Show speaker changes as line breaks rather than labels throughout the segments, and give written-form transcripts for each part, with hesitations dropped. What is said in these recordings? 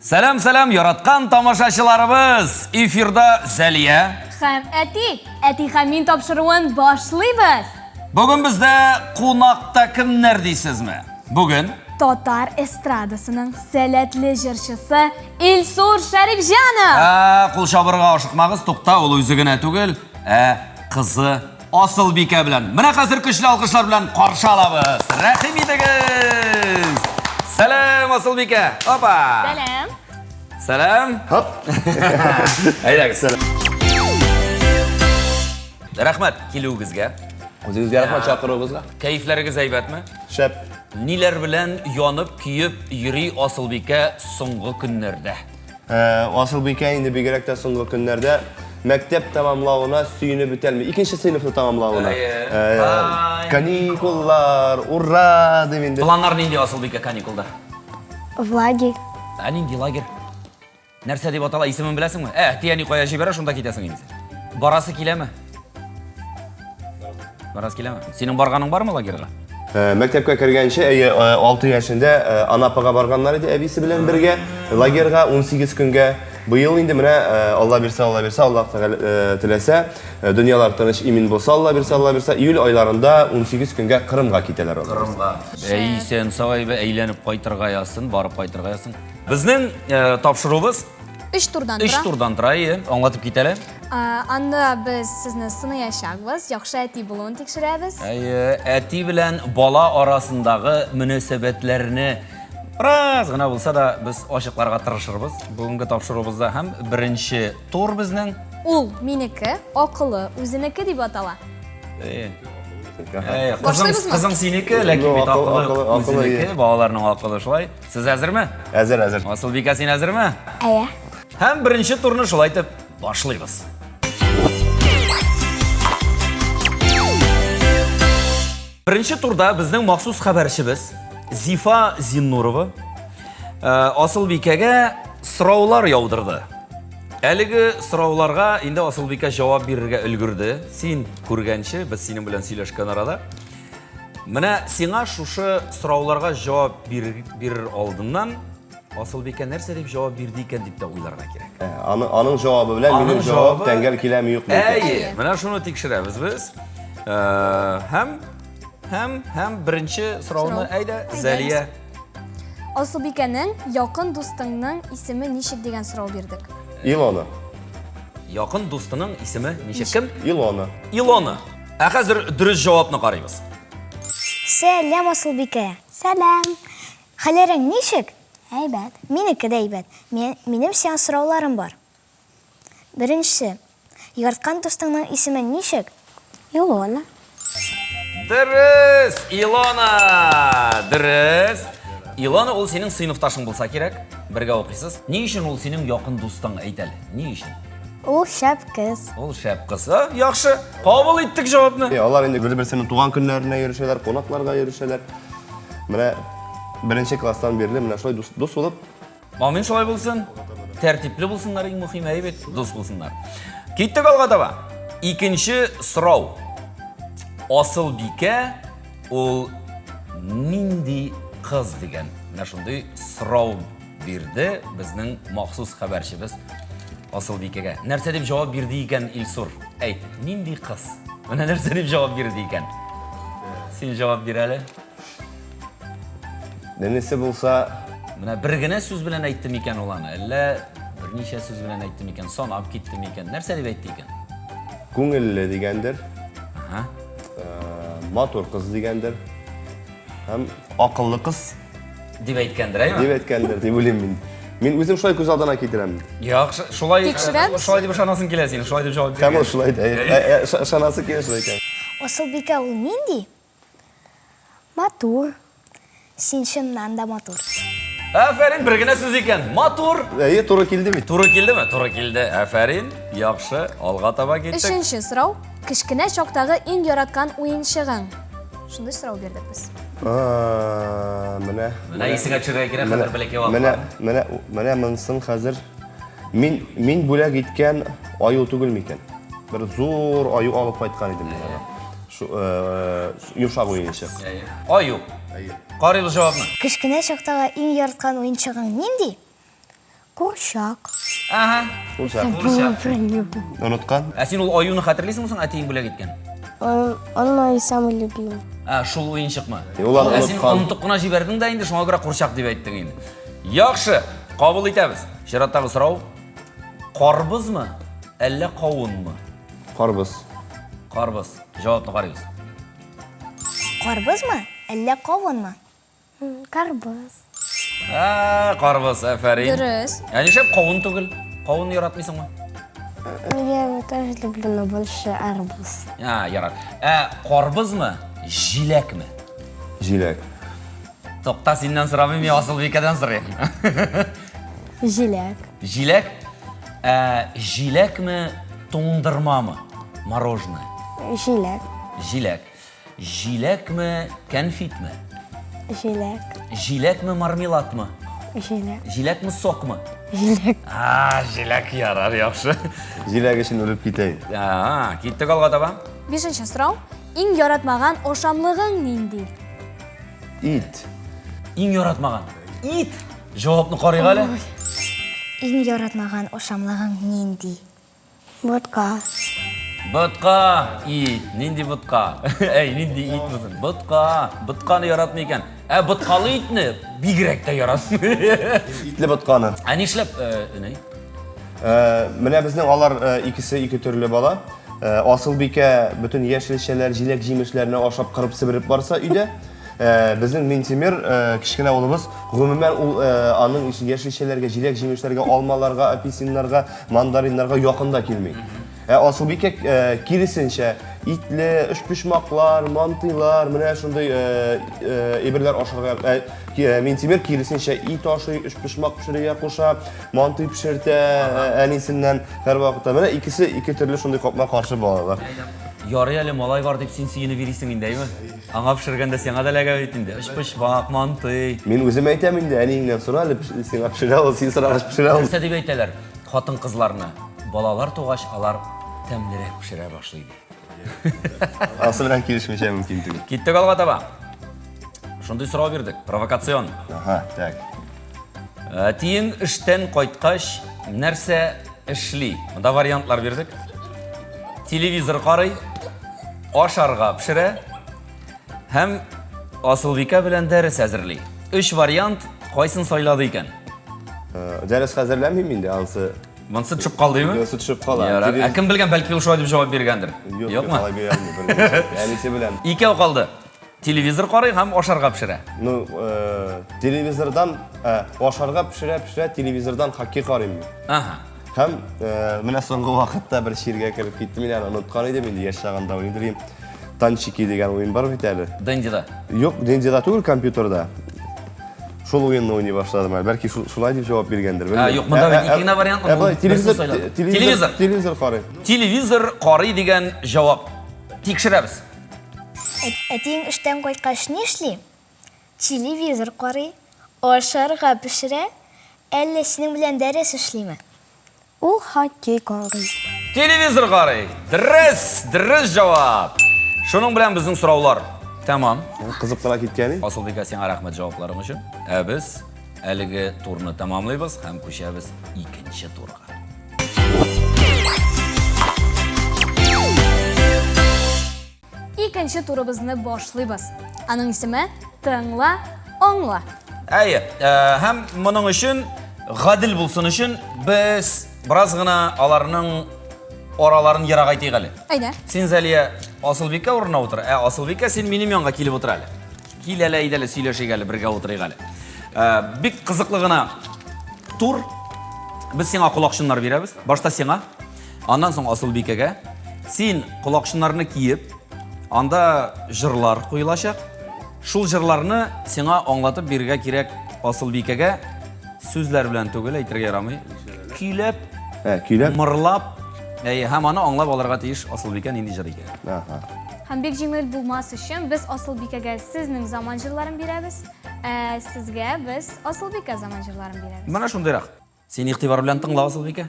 Сәлам, сәлам, яраткан тамашачыларыбыз! Эфирда Зәлия.
Һәм әти, әти һәм мин тапшыруын башлыйбыз.
Бүген бездә кунакта кемнәр дисезме? Бүген
Татар эстрадасының сәләтле җырчысы Илсур Шәрифҗанов.
Ә, кул чабырга ашыкмагыз, тукта, ул үзе генә түгел, ә кызы Асылбикә белән. Менә хәзер көчле алкышлар белән каршы алабыз. Рәхим итегез! Сәлам, Асылбикә! Опа!
Сәлам.
Сәлам.
Хоп.
Әйдәгез. Рәхмәт килүегезгә.
Үзегезгә рәхмәт чакыруыгызга.
Кәефләрегез әйбәтме?
Шәп.
Ниләр белән янып, көеп йөри Асылбикә соңгы көннәрдә?
Э, Асылбикә инде бигрәк тә соңгы көннәрдә мәктәп тәмамлавына сөенеп бетәлми. Икенче сыйныфны тәмамлавына. Э, каникуллар, ура дип инде.
Планнар нинди Асылбикә каникулда?
В лагерь.
Ә нинди лагерь? Нәрсә дип атала, исемен беләсеңме? Ә, әти-әни кая җибәрә, шунда китәсең инде син. Барасы киләме? Барасы киләме? Синең барганың бармы лагерьга?
Э, мәктәпкә кергәнче, әйе, 6 э, яшендә э, Анапага барганнар иде әбисе белән бергә, лагерьга 18 көнгә. Быел инде менә Алла бирсә, Алла бирсә, Аллаһ Тәгалә теләсә, дөньялар тыныч, имин булса, Алла бирсә, Алла бирсә, июль айларында 18 көнгә Кырымга китәләр алар.
Кырымга. Әй, сен сау әйбә, әйләнеп кайтырга язсын, барып кайтырга язсын. Безнең тапшыруыбыз
Өч турдан тора.
Өч турдан тора, әйе. Аңлатып кит әле.
Анда без сезне сыныячакбыз, яхшы әти булуын тикшерәбез.
Әйе, әти белән бала арасындагы мөнәсәбәтләрне бераз гына булса да без ачыкларга тырышырбыз бүгенге тапшыруыбызда һәм беренче тур безнең.
Ул минеке, акылы үзенеке дип атала.
Әйе. Кызың, кызың синеке, ләкин бит акылы үзенеке, балаларның акылы шулай. Сез әзерме?
Әзер, әзер.
Асылбикә, син әзерме?
Әйе.
Һәм беренче турны шулай итеп башлыйбыз. Беренче турда безнең махсус хәбәрчебез Зифа Зиннурова э, Асылбикәгә сораулар яудырды. Әлеге сорауларга инде Асылбикә җавап бирергә өлгерде. Син күргәнче, без синең белән сөйләшкән арада. Менә сиңа шушы сорауларга җавап бирер алдыннан Асылбикә нәрсә дип җавап бирде икән дип тә уйларга кирәк.
Ә, аны, аның җавабы белән минем җавап тәңгәл киләме юкмы
икән? Әйе, менә шуны тикшерәбез без. Э, һәм һәм һәм беренче сорауны әйдә, Зәлия.
Асылбикәнең якын дустыңның исеме ничек дигән сорау бирдек.
Илона.
Якын дустының исеме ничек? Кем?
Илона.
Илона. Ә хәзер дөрес җавапны карыйбыз.
Сәлам, Асылбикә. Сәлам. Хәлләрең ничек? Әйбәт. Минеке дә әйбәт. Минем сиңа сорауларым бар. Беренчесе. Яраткан дустыңның исеме ничек? Илона.
Дөрес! Илона! Дөрес! Илона ул синең сыйныфташың булса кирәк. Бергә укыйсыз. Ни өчен ул синең якын дустың, әйт әле? Ни өчен?
Ул шәп кыз.
Ул шәп кыз. А, яхшы. Кабул иттек җавапны.
Э, алар инде бер-берсенең туган көннәренә йөрешәләр, кунакларга йөрешәләр. Менә беренче класстан бирле менә шулай дус, дус булып.
Амин шулай булсын. Тәртипле булсыннар иң мөһиме, әйе бит, дус булсыннар. Киттек алга таба. Икенче сорау. Асылбикә ул нинди кыз дигән менә шундый сорау бирде безнең махсус хәбәрчебез Асылбикәгә. Нәрсә дип җавап бирде икән Илсур? Әйт, нинди кыз? Менә нәрсә дип җавап бирде икән? Син җавап бир әле.
Нәнесе булса...
Менә бер генә сүз белән әйтте микән ул аны? Әллә берничә сүз белән әйтте микән? Санап китте микән? Нәрсә дип әйтте икән?
Күңелле дигәндер.
Ага.
Э, матур кыз дигәндер. Һәм акыллы кыз.
Дип әйткәндер, әйме?
Дип әйткәндер, дип уйлыйм мин. Мин үзем шулай күз алдына китерәм.
Яхшы, шулай
Тикшерәбез?
Шулай дип ышанасың килә синең, шулай дип җавап
Һәм ул шулай да. Ышанасы килә шулай икән.
Асылбикә ул нинди? Матур. Син чыннан да матур.
Афәрин, бер генә сүз икән. Матур.
Әйе, туры килде бит.
Туры килдеме? Туры килде. Афәрин. Яхшы, алга таба киттек.
Өченче сорау. Кечкенә чактагы иң яраткан уенчыгың? Шундый сорау бирдек без.
Менә.
Менә исеңә төшерергә кирәк хәзер бәләкәй вакытта.
Менә, менә, менә монсын хәзер мин мин бүләк иткән аю түгел микән? Бер зур аю алып кайткан идем мин аңа. Шу, йомшак уенчык.
Аю. Карыйбыз җавапны.
Кечкенә чактагы иң яраткан уенчыгың нинди?
Курчак.
Ага.
Курчак.
Курчак.
Оныткан.
Ә син ул аюны хәтерлисеңме соң, әтиең бүләк иткән?
Он, он мой самый любимый.
Ә, шул уенчыкмы?
Ул аны
Ә син
оныткан.
онытып кына җибәрдең дә инде, шуңа күрә курчак дип әйттең инде. Яхшы, кабул итәбез. Чираттагы сорау. Карбызмы, әллә кавынмы?
Карбыз.
Карбыз. Җавапны карыйбыз.
Карбызмы, әллә кавынмы?
Карбыз.
Ә, карбыз, афәрин.
Дөрес.
Ә нишләп кавын түгел? Кавынны яратмыйсыңмы?
Я его тоже люблю, но больше арбуз.
А, ярар. Ә карбызмы, җиләкме?
Җиләк.
Тукта, синнән сорамыйм, мин Асылбикәдән сорыйм.
Җиләк.
Җиләк. Ә җиләкме, туңдырмамы? Мороженое.
Җиләк.
Җиләк. Җиләкме, кәнфитме?
Җиләк.
Җиләкме, мармеладмы?
Җиләк.
Җиләкме, сокмы?
Җиләк.
А, җиләк ярар, яхшы.
Җиләк өчен үлеп китә.
А, киттек алга таба.
Бишенче сорау. Иң яратмаган ашамлыгың нинди?
Ит.
Иң яратмаган. Ит. Җавапны карыйк әле.
Иң яратмаган ашамлыгың нинди?
Ботка.
Ботка, ит. Нинди ботка? Әй, нинди ит булсын? Ботка. Ботканы яратмый икән. Ә боткалы итне бигрәк тә яратмый.
Итле ботканы.
Ә нишләп, э,
Э, менә безнең алар э, икесе ике төрле бала. Э, Асылбикә бөтен яшелчәләр, җиләк-җимешләрне ашап кырып себереп барса өйдә, безнең Минтимер, кечкенә улыбыз, гомумән ул аның яшелчәләргә, җиләк-җимешләргә, алмаларга, апельсиннарга, мандариннарга якын да килми. Ә Асылбикә киресенчә, итле өчпочмаклар, мантыйлар, менә шундый әйберләр ашарга. Минтимер киресенчә ит ашый, өчпочмак пешерергә куша, мантый пешертә әнисеннән һәрвакытта. Менә икесе ике төрле шундый капма-каршы балалар.
Ярый әле малай бар дип син сөенеп йөрисең инде, әйме? Аңа пешергәндә сиңа да эләгә бит инде. Өчпочмак, мантый.
Мин үзем әйтәм инде, әниеңнән сора әле, сиңа пешерә ул, син сорагач пешерә ул.
Нәрсә дип әйтәләр? Хатын-кызларны балалар тугач, алар тәмлерәк пешерә башлый ди.
Анысы белән килешмичә мөмкин түгел.
Киттек алга таба. Шундый сорау бирдек, провокацион.
Ага, так.
Әтиең эштән кайткач нәрсә эшли? Монда вариантлар бирдек. Телевизор карый, ашарга пешерә һәм Асылбикә белән дәрес әзерли. Өч вариант, кайсын сайлады икән?
Э, дәрес хәзерләмим инде, анысы.
Монысы төшеп калды, димме?
Монысы төшеп кала.
Ярар. Ә кем белгән, бәлки ул шулай дип җавап биргәндер.
Юк,
Юкмы?
Алай бирә алмый. Әнисе белән.
Икәү калды. Телевизор карый һәм ашарга пешерә.
Ну, э, телевизордан э, ашарга пешерә пешерә телевизордан хоккей карыйм мин.
Ага.
Һәм э, менә соңгы вакытта бер чиргә кереп киттем, мин аны оныткан идем инде яшь чагында уйный идем. Танчики дигән уен бар бит әле.
Дендида.
Юк, Дендида түгел, компьютерда. Шул уенны уйный башладым әле. Бәлки шулай дип җавап биргәндер.
Ә, юк, монда бит ике генә вариант,
Телевизор, телевизор, телевизор карый.
Телевизор карый дигән җавап. Тикшерәбез.
Әтиең эштән кайткач нишли? Телевизор карый, ашарга пешерә, әллә синең белән дәрес эшлиме?
Ул хоккей карый.
Телевизор карый. Дөрес, дөрес җавап. Шуның белән безнең сораулар тәмам.
Кызып кына киткән.
Асылбикә, сиңа рәхмәт җавапларың өчен. Ә без әлеге турны тәмамлыйбыз һәм күчәбез икенче турга.
Икенче турыбызны башлыйбыз. Аның исеме Тыңла, аңла.
Әйе, э, һәм моның өчен гадел булсын өчен без бераз гына аларның араларын ерагайтыйк әле.
Әйдә.
Син, Зәлия, Асылбикә урынына утыр. Ә Асылбикә, син минем янга килеп утыр әле. Кил әле, әйдә әле, сөйләшик әле, бергә утырыйк әле. Э, бик кызыклы гына тур. Без сиңа колакчыннар бирәбез. Башта сиңа, аннан соң Асылбикәгә. Син колакчыннарны киеп, анда җырлар куелачак. Шул җырларны сиңа аңлатып бирергә кирәк Асылбикәгә. Сүзләр белән түгел, әйтергә ярамый. Көйләп,
Ә, көйләп?
Мырлап, әйе, һәм аны аңлап алырга тиеш Асылбикә нинди җыр икән.
Аһа.
Һәм бик җиңел булмас өчен без Асылбикәгә сезнең заман җырларын бирәбез, ә сезгә без Асылбикә заман җырларын бирәбез.
Менә шундыйрак. Син игътибар белән тыңла, Асылбикә.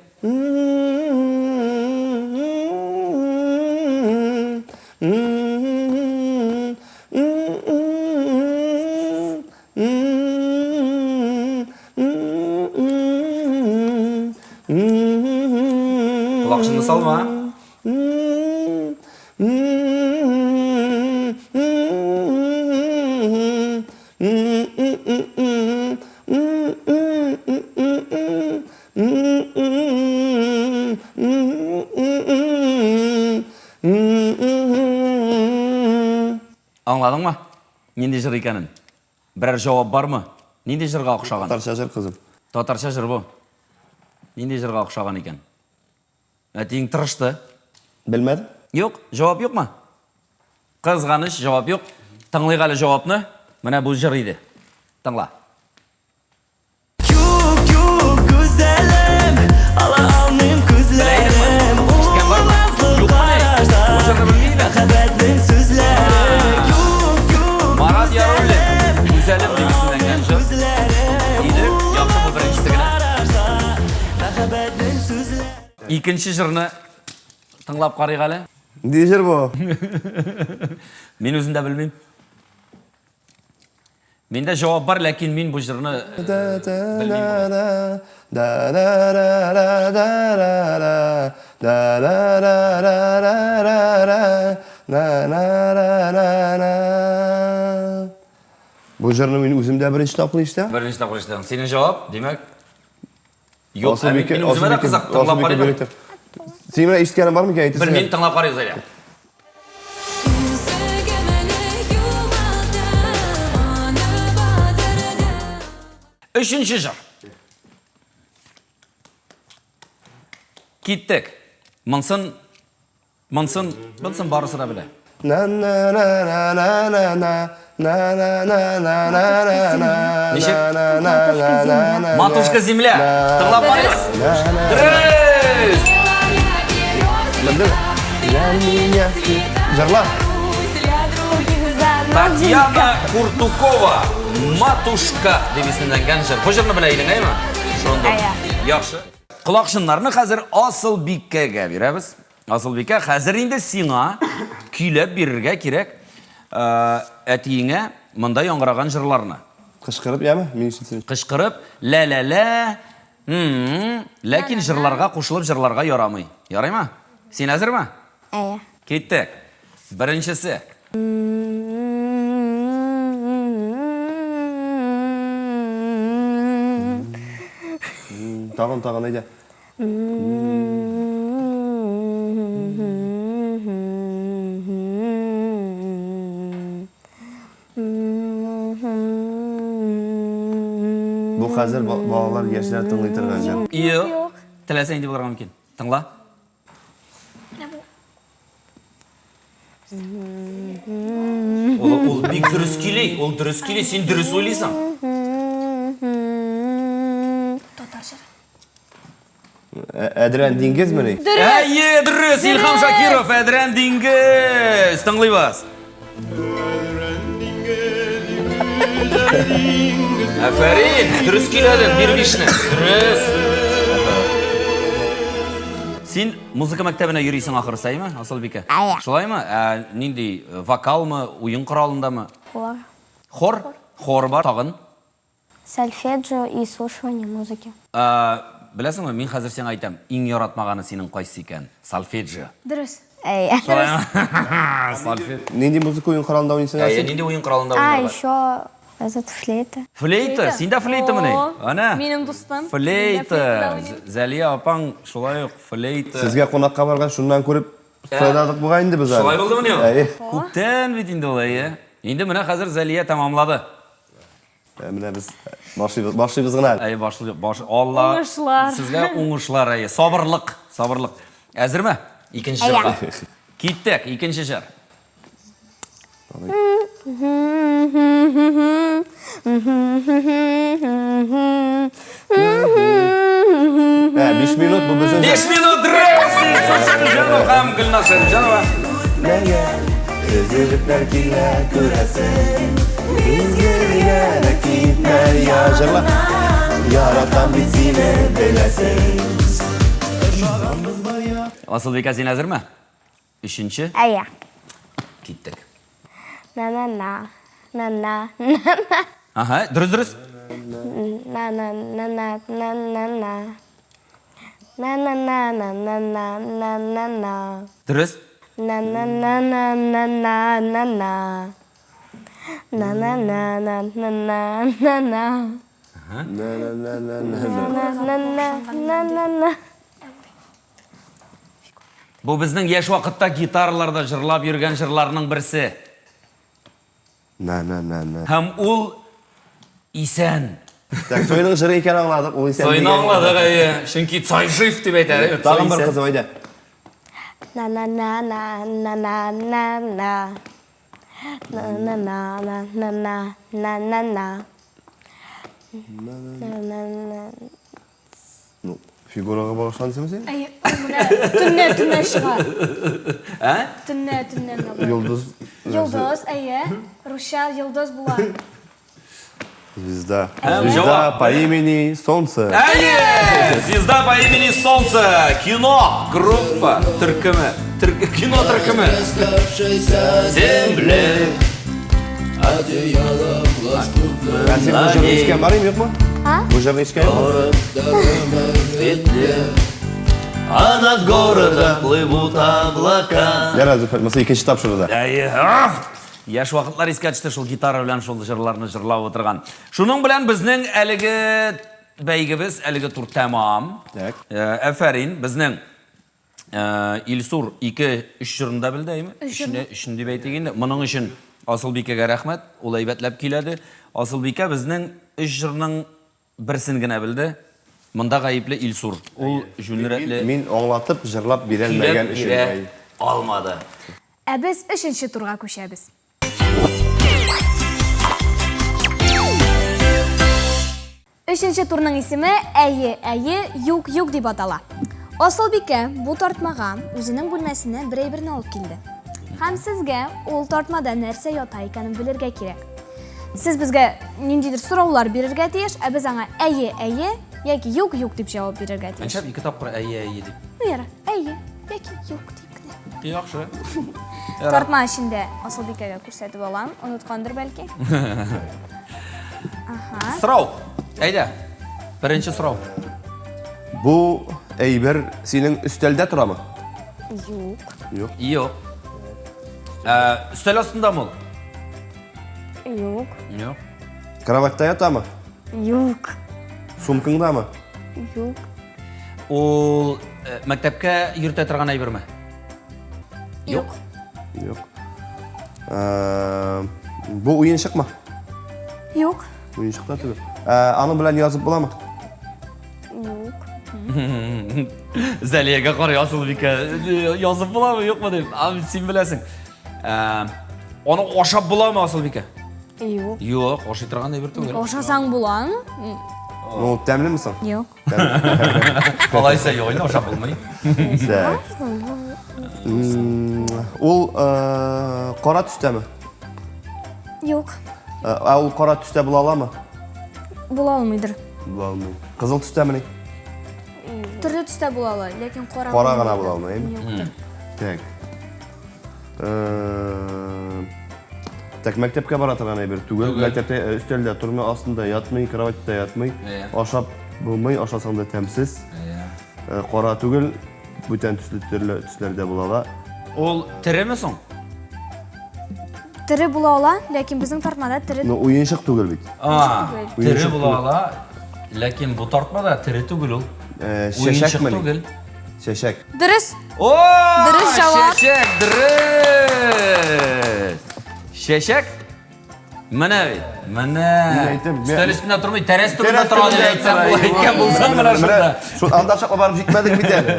Колакчынны салма. Аңладыңмы? Нинди җыр икәнен? Берәр җавап бармы? Нинди җырга охшаган?
Татарча җыр, кызым.
Татарча җыр бу. Нинди җырга охшаган икән? Әтиең тырышты.
Белмәдем.
Юк, җавап юкмы? Кызганыч, җавап юк. Тыңлыйк әле җавапны. Менә бу җыр иде. Тыңла.
Юк, юк, гүзәлем, ала алмыйм күзләрем.
Ишеткән бармы?
Ул
Юкмы?
карашта
Бу җырны белми идең?
Мәхәббәтнең сүзләре. Юк, юк,
Марат Яруллин, Гүзәлем дип исемләнгән җыр.
Күзләрем.
Иде, яхшы бу беренчесе генә.
Карашта мәхәббәтнең сүзләре.
Икенче җырны тыңлап карыйк әле.
Нинди җыр бу?
Мин үзем дә белмим. Миндә җавап бар, ләкин мин бу җырны белмим.
Бу җырны мин үзем дә беренче тапкыр ишетәм.
Беренче тапкыр ишетәм. Синең җавап, димәк, юк. Ә мин үземә дә кызык, тыңлап карыйм.
Синең менә ишеткәнең бар микән, әйтерсең?
Белмим, тыңлап карыйк, Зәлия. Өченче җыр. Киттек. Монсын Монсын, монсын барысы да белә.
На на на на на на на на на на на на на на
Ничек?
на на на на на
Матушка земля. Тыңлап карыйк. Дөрес!
Для меня Җырла.
Татьяна Куртукова. Матушка дип исемләнгән җыр. Бу җырны белә идең, әйме? Шундый. Яхшы. Колакчыннарны хәзер Асылбикәгә бирәбез. Асылбикә, хәзер инде сиңа көйләп бирергә кирәк әтиеңә монда яңгыраган җырларны.
Кычкырып, яме? Мин ишетсен.
Кычкырып, лә-лә-лә, м-м, ләкин җырларга кушылып җырларга ярамый. Ярыймы? Син әзерме?
Әйе.
Киттек. Беренчесе.
Тагын, тагын, әйдә. Бу хәзер балалар, яшьләр тыңлый торган җыр.
Юк. Теләсә нинди булырга мөмкин. Тыңла. Ул, ул бик дөрес көйли, ул дөрес көйли, син дөрес уйлыйсың.
Татар җыры.
Әдрән диңгезмени?
Әйе, дөрес, Илһам Шакиров, Әдрән диңгез. Тыңлыйбыз. Афәрин, дөрес көйләдең, бир бишне. Дөрес. Син музыка мәктәбенә йөрисең ахрысы, әйеме, Асылбикә?
Әйе.
Шулаймы? Ә нинди э, вокалмы, уен коралындамы?
Хор.
Хор? Хор бар, тагын.
Сольфеджио и слушание музыки.
Ә, беләсеңме, мин хәзер сиңа әйтәм, иң яратмаганы синең кайсы икән? Сольфеджио.
Дөрес.
Әйе.
Шулаймы? Сольфеджио.
Нинди музыка уен коралында уйныйсың
Әйе,
син?
нинди уен коралында
А,
уйныйлар?
еще этот флейта.
Флейта, синдә флейтамыни?
О,
Әнә.
Минем дустым.
Флейта.
Мин дә флейтада уйныйм.
Зәлия апаң шулай ук флейта.
Сезгә кунакка баргач, шуннан күреп сайладык бугай инде без аны.
Шулай булдымыни ул?
Әйе.
Күптән бит инде ул, әйе. Инде менә хәзер Зәлия тәмамлады.
Ә, Менә без башлыйбыз, башлыйбыз гына әле.
Әйе, башлый, баш, Алла.
Уңышлар.
Сезгә уңышлар, әйе. Сабырлык, сабырлык. Әзерме? Икенче җырга. Киттек, икенче җыр.
Ә, 5 минут бу безнең.
5 минут дөрес! Шәрипҗанов һәм Гөлназ Шәрипҗанова.
Нәгә Өзелепләр килә күрәсең Мизгелгә дә китмә я җырла Яратам бит сине беләсең
Асылбикә, син әзерме? Өченче.
Әйе.
Киттек.
На-на-на. На-на. На-на.
Ага, дөрес, дөрес.
На-на-на-на-на-на-на. На-на-на-на-на-на-на-на.
Дөрес.
На-на-на-на-на-на-на. На-на-на-на-на-на-на. На-на-на-на-на-на.
Бу безнең яшь вакытта гитараларда җырлап йөргән җырларның берсе.
На на на на.
Һәм ул исән.
Так, Цойның җыры икән аңладык, ул исән.
Цойны аңладык, әйе. Чөнки Цой жив дип әйтә.
Тагын бер кызым, әйдә.
На на на на на на на на. На на на на на на на на на. На на на.
Ну, фигурага багышлансың син?
Әй, менә төнлә төнлә чыга.
Ә?
Төнлә төнлә генә була.
Йолдыз.
Йолдыз, әйе. Русча йолдыз була.
Звезда.
Ә,
Звезда
җавап.
по имени Солнце.
Әйе! Звезда по имени Солнце. Кино группа төркеме. Кино төркеме. Земле.
Ә син бу җырны ишеткән бар идеме, юкмы?
А?
Бу җырны ишеткән юкмы?
А над городом плывут облака.
Ярар, Зөфәр, монысы икенче тапшыруда.
Әйе. Яшь вакытлар искә төште шул гитара белән шул җырларны җырлап утырган. Шуның белән безнең әлеге бәйгебез, әлеге тур тәмам.
Так.
Әфәрин, безнең Илсур 2 3 җырын да белде, әйме? Өчне, өчен дип әйтик инде. Моның өчен Асылбикәгә рәхмәт, ул әйбәтләп көйләде. Асылбикә безнең өч җырның берсен генә белде. Монда гаепле Илсур. Ул җүнле-рәтле
Мин аңлатып, җырлап бирәлмәгән
көйләп
өчен.
бирә алмады.
Ә без өченче турга күчәбез. Өченче турның исеме Әйе, әйе, юк, юк дип атала. Асылбикә бу тартмага үзенең бүлмәсеннән бер әйберне алып килде. Һәм сезгә ул тартмада нәрсә ята икәнен белергә кирәк. Сез безгә ниндидер сораулар бирергә тиеш, ә без аңа әйе, әйе яки юк, юк дип җавап бирергә тиеш.
Нишләп ике тапкыр әйе, әйе дип?
Ну, ярар, әйе яки юк дип кенә.
Яхшы.
Тартма эчендә Асылбикәгә күрсәтеп алам, оныткандыр бәлки. Ага.
Сорау. Әйдә. Беренче сорау.
Бу әйбер синең өстәлдә торамы?
Юк.
Юк.
Юк. Ә, өстәл астындамы ул?
Юк.
Юк.
Кроватьта ятамы?
Юк.
Сумкаңдамы?
Юк.
Ул э, мәктәпкә йөртә торган әйберме?
Юк.
Юк. Э, бу уенчыкмы?
Юк.
Уенчык та түгел. Э, аның белән язып буламы?
Юк.
Зәлиягә карый Асылбикә. Язып буламы, юкмы дип. А син беләсең. Э, аны ашап буламы, Асылбикә?
Юк.
Юк, ашый торган әйбер түгел.
Ашасаң буламы?
Ну, тәмлеме соң?
Юк.
Алайса юк, инде ашап булмый.
Так. Ул э, кара төстәме?
Юк.
Э, ә ул кара төстә була аламы?
Була алмыйдыр.
Була алмый. Кызыл төстәмени?
Төрле төстә була ала, ләкин кара.
Кара гына була алмый, әйеме?
Юктыр.
Так. Э, Так, мәктәпкә бара торган әйбер түгел. Мәктәптә э, өстәлдә тормый, астында ятмый, кроватьта ятмый. Ашап булмый, ашасаң да тәмсез. Э, кара түгел, бүтән төсле төрле төсләрдә була ала.
Ул тереме соң?
Тере була ала, ләкин безнең тартмада тере
Но уенчык түгел бит.
А, тере
Уенчык
була ала, ләкин бу тартмада тере түгел ул.
Э,
Уенчык
Чәчәкмени?
түгел.
Чәчәк.
Дөрес.
О!
Дөрес җавап.
Чәчәк, дөрес. Чәчәк. Менә бит. Менә.
Мин әйтәм, мин-
Өстәл өстендә тормый, тәрәз төбендә
Тәрәз
тора дип
төбендә
әйтсәң,
тора,
ул әйткән булсаң менә шунда.
Шул анда чаклы барып җитмәдек бит әле.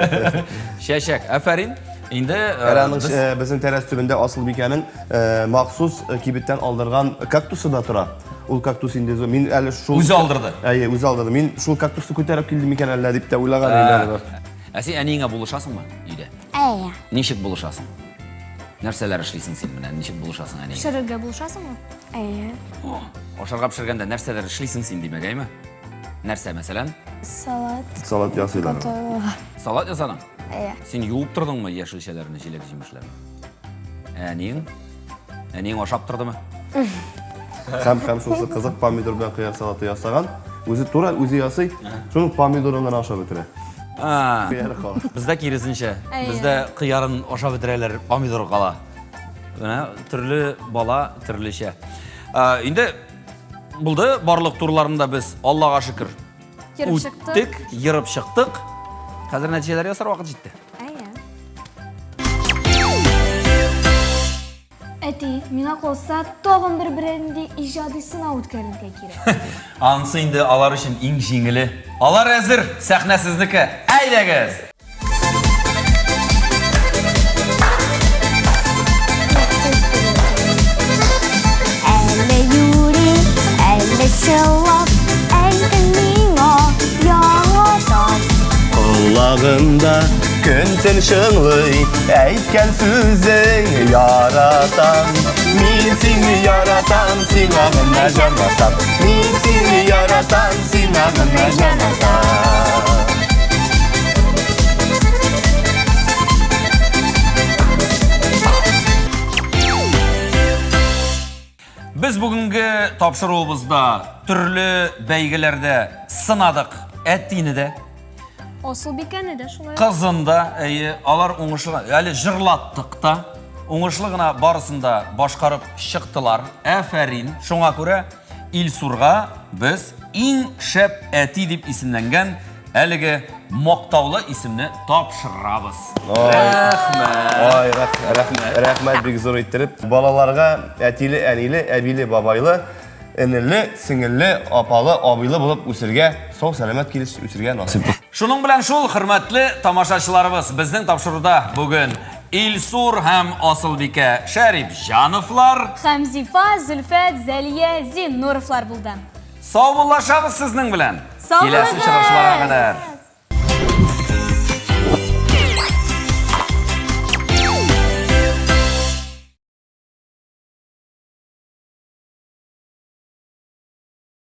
Чәчәк, афәрин. Инде э,
Әле аның
без-
э, безнең тәрәз төбендә Асылбикәнең э, махсус э, кибеттән алдырган кактусы да тора. Ул кактус инде зур. Мин әле шул
Үзе алдырды.
Әйе, үзе алдырды. Мин шул кактусны күтәреп килдем микән әллә дип тә уйлаган идем әле.
Ә син әниеңә булышасыңмы өйдә?
Әйе.
Ничек булышасың? Нәрсәләр эшлисең син менә? Ничек булышасың әниеңә?
Пешерергә булышасыңмы?
Әйе.
Ашарга пешергәндә нәрсәләр эшлисең син димәк, әйме? Нәрсә, мәсәлән?
Салат.
Салат ясыйлар.
Готовила.
Салат ясадың?
Әйе.
Син юып тордыңмы яшелчәләрне, җиләк-җимешләрне? Ә әниең? Әниең ашап тордымы?
Һәм һәм шунысы кызык помидор белән кыяр салаты ясаган. Үзе тура, үзе ясый. Шуның помидорын гына ашап бетерә.
А,
Кыяр кала.
Бездә киресенчә.
Әйе.
Бездә кыярын ашап бетерәләр, помидор кала. Менә төрле бала төрлечә. А, инде булды, барлык турларны да без Аллага шөкер
Ерып чыктык.
үттек, ерып чыктык. Хәзер нәтиҗәләр ясар вакыт җитте.
Әйе. Әти, миңа калса, тагын бер берәр иҗади сынау үткәрергә кирәк.
Анысы инде алар өчен иң җиңеле. Алар әзер, сәхнә сезнеке. Әйдәгез!
Әллә юри, әллә чынлап, әйтең миңа яңадан.
Колагымда көн-төн чыңлый, әйткән сүзең яратам. Мин сине яратам, сиңа гына җанатам. Мин сине яратам, сиңа гына җанатам.
Без бүгенге тапшыруыбызда төрле бәйгеләрдә сынадык әтине дә,
Асылбикәне дә шулай.
кызын да, әйе, алар уңышлы, әле җырлаттык та. Уңышлы гына барысын да башкарып чыктылар. Афәрин. Шуңа күрә Илсурга без иң шәп әти дип исемләнгән әлеге мактаулы исемне тапшырабыз. Рәхмәт.
Ай, рәхмәт, рәхмәт бик зур иттереп. Балаларга әтиле, әниле, әбиле, бабайлы, энеле, сеңелле, апалы, абыйлы булып үсергә, сау сәламәт килеш үсергә насыйп булсын.
Шуның белән шул, хөрмәтле тамашачыларыбыз, безнең тапшыруда бүген Илсур һәм Асылбикә Шәрипҗановлар,
Һәм Зифа, Зөлфәт, Зәлия, Зиннуровлар булды.
Саубуллашабыз сезнең белән.
Сау
Киләсе
булыгыз!
очрашуларга кадәр.